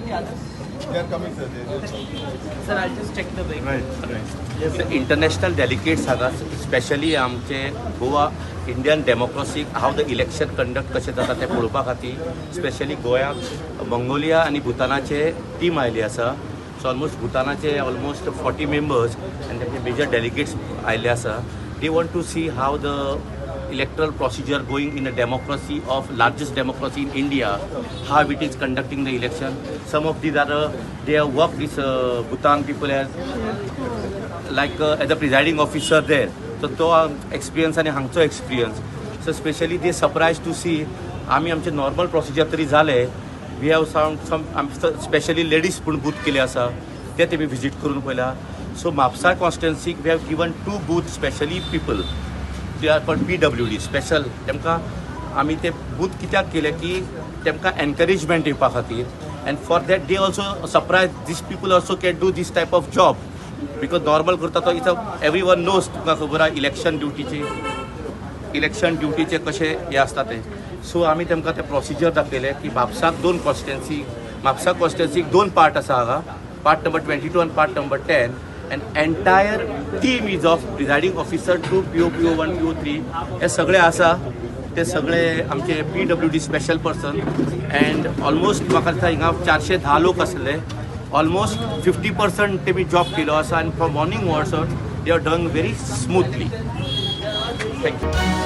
the others? They are coming, sir. They Sir, I'll just check the vehicle. Right. International delegates हांगा specially आमचे Goa Indian डेमोक्रेसीक how the election conduct कशें जाता तें पळोवपा खातीर स्पेशली गोंयाक मंगोलिया आनी भुतानाचे टीम आयली आसा. सो ऑलमोस्ट भुतानाचे ऑलमोस्ट 40 मेंबर्स आनी तेमचे मेजर डेलिगेट्स आयिल्ले आसा. They want to see how the electoral procedure going in a democracy of largest democracy in India, how it is conducting the election. Some of these are, they have worked this Bhutan people as like as a presiding officer there. So तो experience आनी हांगचो experience, so specially they surprise to see आमी आमचे normal procedure तरी जाले. We have some specially ladies पूण booth केले आसा, ते तेमी विजीट करून पळयला. सो म्हापसा कॉन्स्टिट्युन्सीक we have given two booth specially people, they are called PWD special. तेमकां आमी ते बूथ कित्याक केले की तेमकां एनकरेजमेंट दिवपा खातीर, and for that they also surprise, these people also can do this type of job, because normal करता तो it's every one knows. तुमकां खबर आहा इलेक्शन ड्युटीचे कशें हें आसता तें. सो आमी तेमकां ते प्रोसिजर दाखयले की म्हापसाक दोन कॉन्स्टिट्युन्सी, म्हापसा कॉन्स्टिट्युन्सीक दोन पार्ट आसा हांगा, पार्ट नंबर 22 आनी part number 10, and entire team is of presiding officer to PO, PO 1, PO 3, हे सगळे आसा. ते सगळे आमचे PWD special person and almost म्हाका दिसता हिंगा 410 लोक आसले. ऑलमोस्ट 50% तेमी जॉब केलो आसा आनी from morning onwards they are done very smoothly. Thank you.